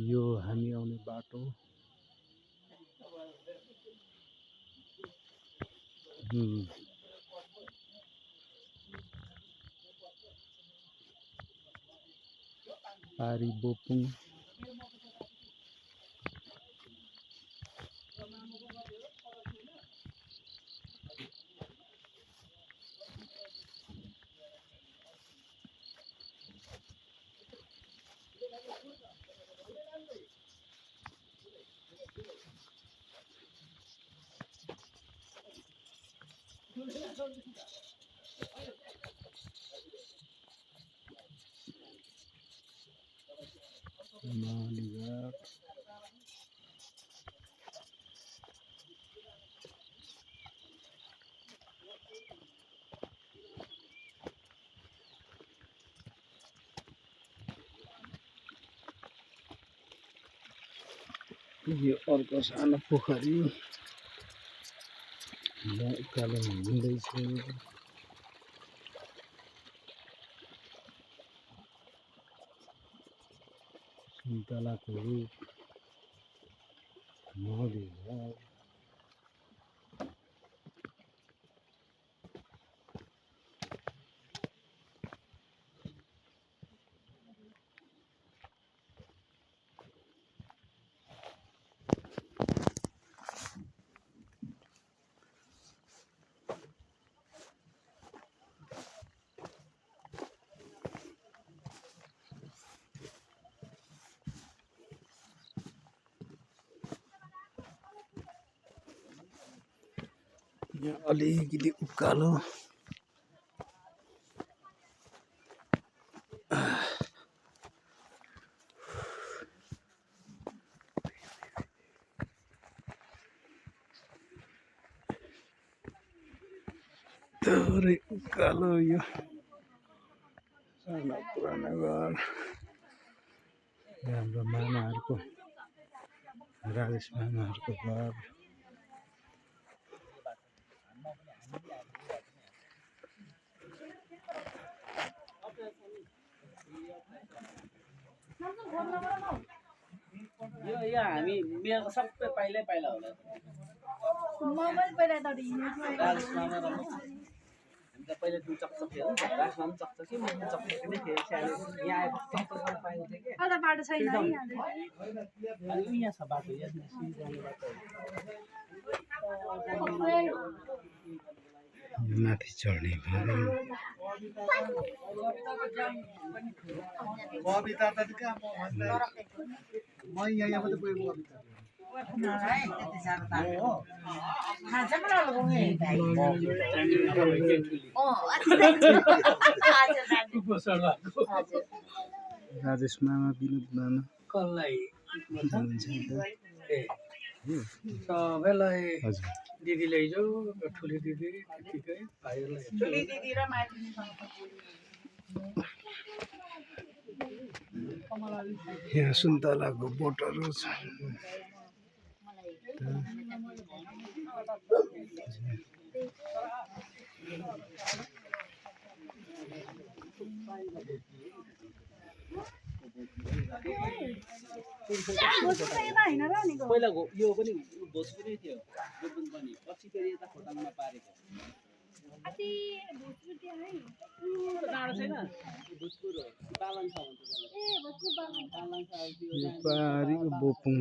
यो हामी आउने बाटो पारी बोपुङ मालीघाट यो अर्को सानो पोखरी उकालो हिँड्दैछ सुन्तलाको रुख मालीघाट यहाँ अलिकति उकालो थोरै उकालो यो सानो पुरानो घर हाम्रो मामाहरूको राजेश मामाहरूको घर यो हामी मेरो सबै पाइलै पाइला होला मोबाइल पहिला त हिँड्नु राजमा र हामी त पहिला दुई चकचक थियो राजमा पनि चकचकी म पनि चकचकी नै थिएँ सानो यहाँ आएपछि चकचक पाइन्थ्यो के अझ बाटो छैन है अनि यहाँ छ बाटो यहाँ सिजाउने बाटो माथि चढ्ने भारी बबिता त कहाँ म यहाँ मात्रै पुगेको बबिता राजेश मामा विनोद मामा कसलाई हजुर सबैलाई दिदीले हिजो ठुली दिदी त्यतिकै भाइहरूलाई यहाँ सुन्तलाको बोटहरू छ पहिला यो पनि भोजपुरै थियो गोपुङ पनि पछि फेरि यता खोटाङमा पारेको डाँडो छैन भोजपुर हो बालन छ भन्छ यो पारीको बोपुङ